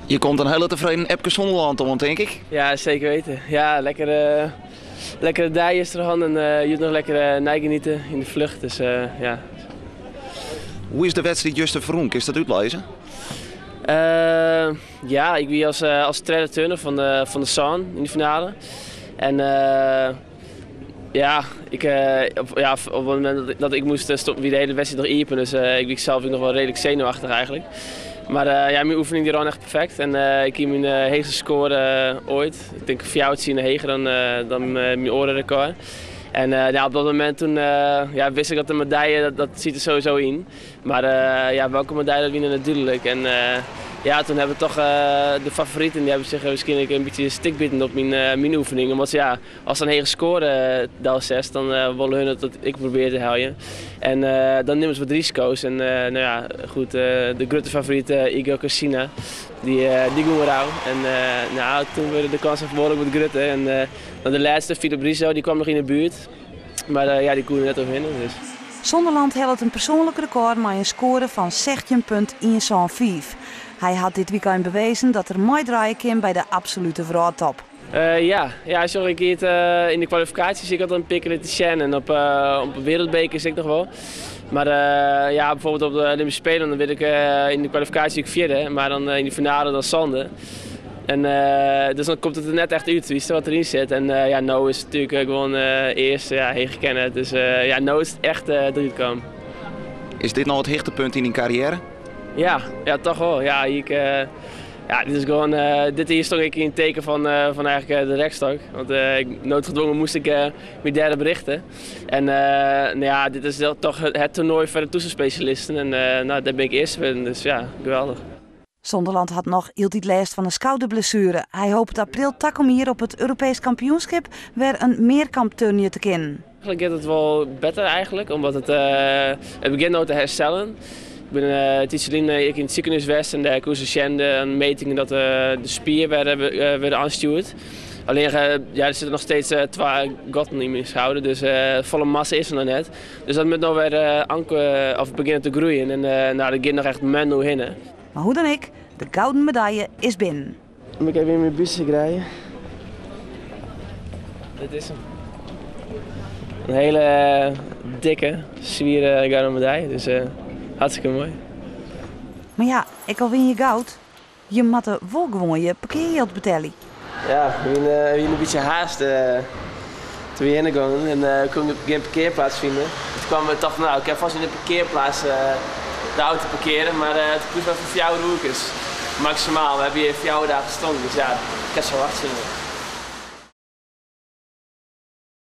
Je komt in hiele tefreden Epke Zonderland oan, tink ik. Ja, zeker weten. Ja, lekker, lekkere dei is der en je nog lekker nagenieten in de vlucht. Dus ja. Hoe is de wedstriid juster ferrûn? Kinst dat útlizze? Ja, ik wie as tredde turner fan de sân yn de finale. En ja, ja, op het moment dat ik moest stoppen, wie de hiele wedstriid noch iepen. Dus ik wie sels noch wol reedlik senuweftich eigentlik. Mar ja, myn oefening dy rûn echt perfekt. En ik hie myn heechste skoare oait. Ik tink 14 heger dan myn oare rekôr. En ja, op dat momint doe, ja, wist ik dat de medalje, dat sit der sowieso yn. Mar ja, welke medalje, dat wie net dúdlik. En ja, doe hawwe dochs de favoriten, dy hawwe sich wierskynlik in bytsje stikbiten op myn oefening. Omdat ja, ast in hege skoare delsetst, dan wolle hun dat ik probearje te heljen. En dan nimme se wat risiko's. En no ja, goed, de grutte favoryt Igor Cassina, dy gie derôf. En no, doe waarden de kânsen behoarlik wat grutter. En dan de lêste, Philip Rizzo, dy kaam noch yn 'e buert. Mar ja, dy koe der net oerhinne. Dus. Zonderland hellet in persoanlik rekôr mei in skoare fan 16,175. Hy hat dit wykein bewiisd dat er meidraaie kin by de absolute wrâldtop. Ja, sorry, ik het, yn de kwalifikaasjes ik hat in pear kear te sjen en op de wereldbekers ek noch wol. Mar ja, bygelyks op de Olympische Spelen, dan wurd ik yn de kwalifikaasje ek fjirde, mar dan yn de finale dan sânde. En dus dan komt it der net echt út, witst, wat deryn sit. En ja, no is it natuerlik gewoan earst, ja, heger kennen. Dus ja, no is it echt derút kaam. Is dit no it hichtepunt yn dyn karriêre? Ja, dochs wol. Ja, ik, ja, dit is gewoan, dit jier stie ik yn it teken fan eigentlik de rekstok. Want ik, noodgedwongen moast ik my dêrop rjochtsje. En no ja, dit is dochs it toernoai foar de toetsenspesjalisten. En no, dêr bin ik earste wurden, dus ja, geweldich. Zonderland hat noch hieltyd lêst fan in skouderblessuere. Hy hopet april takom jier op it Europeesk kampioenskip wer in mearkamp turnje te kinnen. Eigentlik giet it wol better eigentlik, omdat it begjint no te herstellen. Ik bin in tiidsje lyn yn it sikehûs west en dêr koe se sjen de metingen dat de spier wer oanstjoerd. Allinnich, ja, der sitte noch steeds twa gatten yn myn skouder, dus folle massa is der noch net. Dus dat moat no wer of begjinne te groeien en no, dêr giet noch echt moannen oerhinne. Mar hoe dan ek, de gouden medalje is binnen. Moat ik even yn myn búske krije. Dit is him. In hiele dikke, swiere gouden medalje, dus hartstikke moai. Mar ja, ek al win je goud, je moatte wol gewoan je parkearjild betelje. Ja, we wiene in bytsje haast doe't we hinne gongen en we koene gjin parkearplak fine. Doe kamen we tochten, no, ik kin fêst yn de parkearplak de auto parkearje, mar it koste mar foar 4 oerkes maksimaal. We hawwe hjir 4 dagen stien, dus ja, ik kin sa wachtsje.